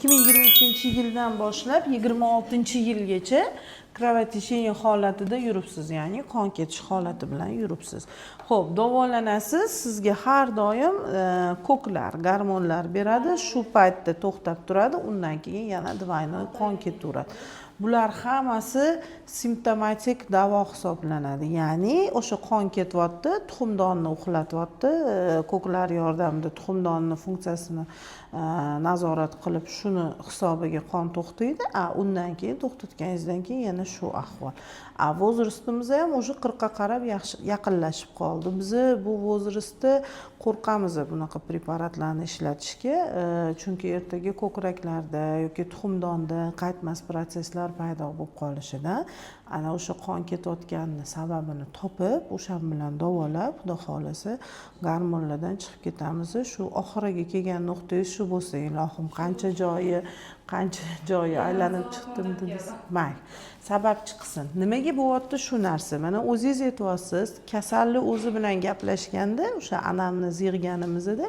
2022-yildan boshlab 26-yilgacha кровотечение holatida yuribsiz, ya'ni qon ketish holati bilan yuribsiz. Ho'p, davolanasiz, sizga har doim ko'klar, gormonlar beradi, shu paytda to'xtab turadi, undan keyin yana двойной qon ketaveradi. Bular hammasi simptomatik davo hisoblanadi, ya'ni o'sha qon ketyapti, tuxumdonni uxlatyapti, ko'klar yordamida tuxumdonni funksiyasini nazorat qilib, shuni hisobiga qon to'xtaydi. A undan keyin, to'xtatganingizdan keyin yana shu ahvol. A возраст imiz ham уже 40ga qarab yaxshi yaqinlashib qoldi. Bizni bu возраст da qo'rqamiz bunaqa preparatlarni ishlatishga, chunki ertaga ko'kraklarda yoki tuxumdonda qaytmas protsesslar paydo bo'lib qolishidan, ana o'sha qon ketayotganini sababini topib, o'sha bilan davolab, xudo xohlasa, gormonlardan chiqib ketamiz. Shu oxiriga kelgan nuqtangiz shu bo'lsa, ilohim. Qancha joyi aylanib chiqdim dedingiz. Mayli, sabab chiqsin, nimaga bo'lyapti shu narsa. Mana, o'zingiz aytyapsiz, kasalni o'zi bilan gaplashganda, o'sha anamnez yig'ganimizda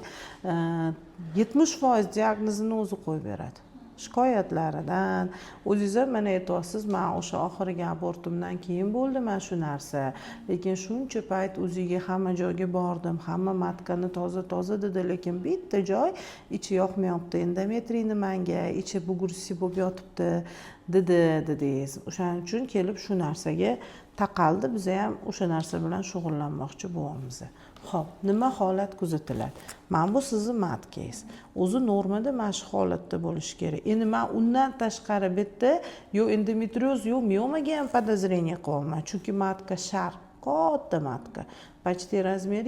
70% diagnozini o'zi qo'yib beradi shikoyatlaridan. O'zingiz ham mana aytyapsiz, man o'sha oxirgi abortimdan keyin bo'ldi mana shu narsa, lekin shuncha payt УЗИga, hamma joyga bordim, hamma матка ni toza, toza dedi, lekin bitta joy ichi yoqmayapti, endometriyni manga ichi бугристый bo'lib yotibdi dedi, dedingiz. O'shaning uchun kelib shu narsaga taqaldi. Biza ham o'sha narsa bilan shug'ullanmoqchi bo'lyapmiz. Ho'p, nima holat kuzatiladi? Mana bu sizni матка ngiz o'zi normada mana shu holatda bo'lishi kerak. Endi man undan tashqari bu yerda yo endometrioz, yo miomaga ham подозрение qilyapman, chunki матка shar, katta матка, почти размер